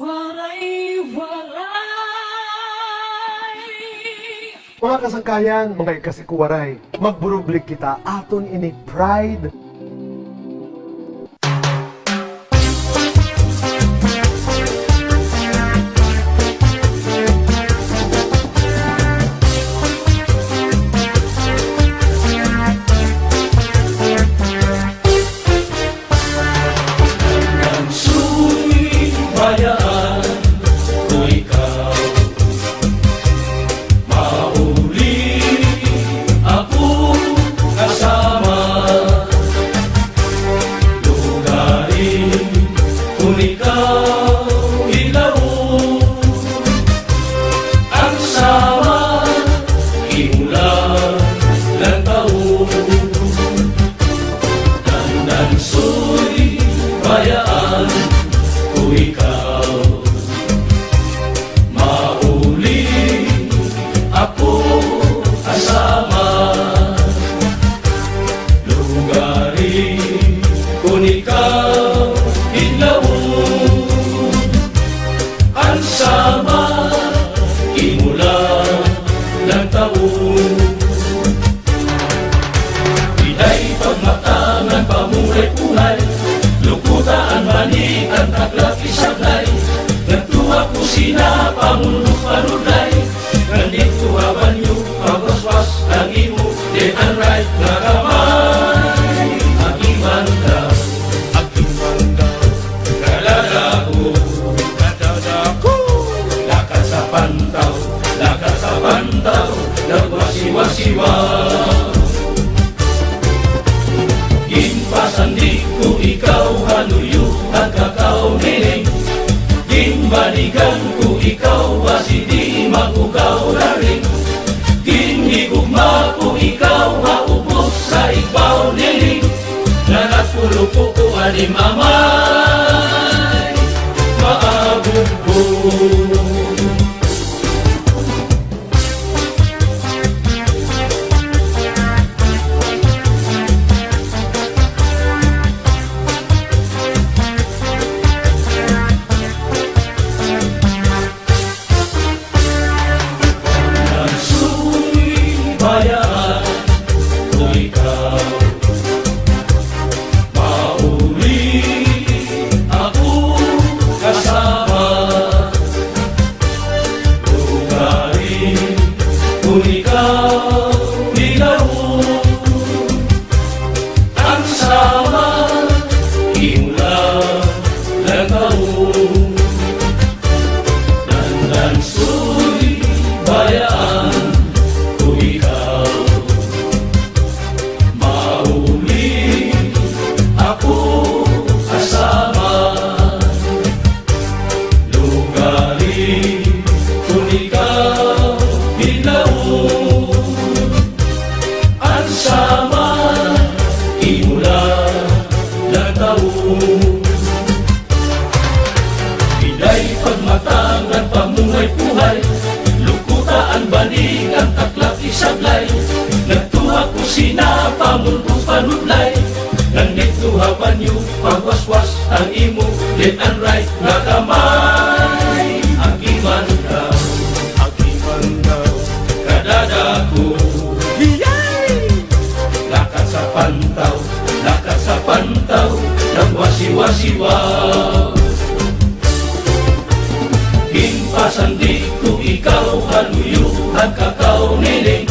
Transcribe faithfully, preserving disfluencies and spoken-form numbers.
Waray, Waray! Mga kasangkayan, mga igkasi ko Waray, magburublig kita, aton ini Pride. Dansoy, bayaan ko ikaw. Mauli ako kasama. Lugaring kon ikaw hilaon. An sama imo la lantaon. Dandansoy, bayaan ko ikaw. Mauli ako kasama. Lugaring kon ikaw hilaon. An sama imo la lantaon. Dida pagmata ngan pamuhay-puhay, lukuta an banig, an takla isablay. Ngadto ha kusina, pamundok panudlay. Ngan didto ha banyo, pagwaswas an imo left and right nga kamay. Agi man daw, agi man daw, kadadako, kadadako. Lakat sa pantaw, lakat sa pantaw, nagwasiwasiwa. Ginpasandig ko ikaw ha luyo han kakaw nining. Ginbanigan ko ikaw basi di mag-ugaw raring. Ginhigugma ko ikaw ha ubos sa igbaw nining. Nga napulupo ko an im amay maabugbog. Dansoy, bayaan ko ikaw. Mauli ako kasama. Lugaring kon ikaw hilaon. An sama imo la lantaon. Dandansoy, bayaan ko ikaw. Mauli ako kasama. Lugaring kon ikaw hilaon. An sama imo la lantaon. Dida pagmata ngan pamuhay-puhay, lukuta an banig, an takla isablay. Ngadto ha kusina, pamundok panudlay. Ngan didto ha banyo, pagwaswas an imo left and right nga kamay. Agi man daw, agi man daw, kadadako. Hiyay! Lakat sa pantaw, lakat sa pantaw, nagwasiwasiwa. Ginpasandig ko ikaw ha luyo han kakaw nining.